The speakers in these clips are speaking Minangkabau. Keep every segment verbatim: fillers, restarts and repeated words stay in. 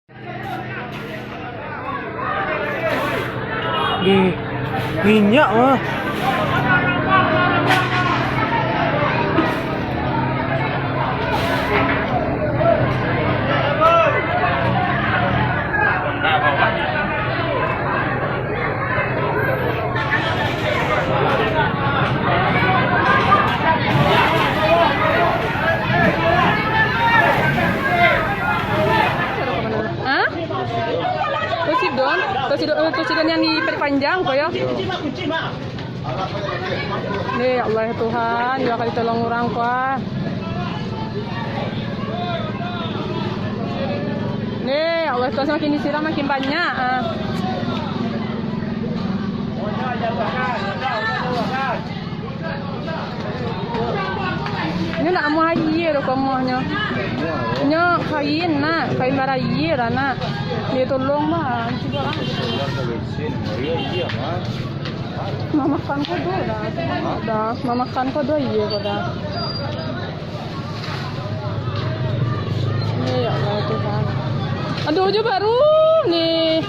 Di minyak mah. Hah? Tusidon, tusidon, eh, tusidon yang diperpanjang ko yo. Ni, ya Allah, ya Tuhan, dua kali tolong urang ko, ah. Ni, ya Allah, Tuhan, semakin disiram, makin banyak, ah. Nyo nak amuah aia doh ka umahnyo. Nyo kain nak, kain baraia lah nak. Dia tolong lah, cubo lah. Mamakan ko doh dah, dah. Mamakan ko doh aia ko dah. Ni, ya Allah, Tuhan. Aduh, jo baru ni.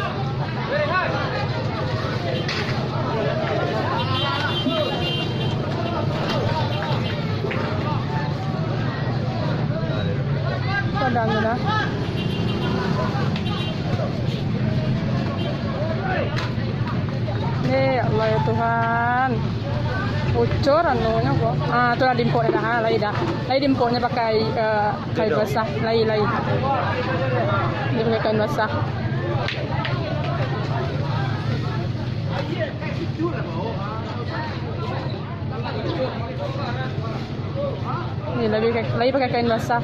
Padang dah. Ni, ya Allah, ya Tuhan. Ucur anunyo ko. Ah, tu lah dimpok dah, ah, lai dah. Lai dimpoknyo pakai, eh, kain basah. Lai, lai. Dia pakai kain basah. Ni, lai pakai, lai pakai kain basah.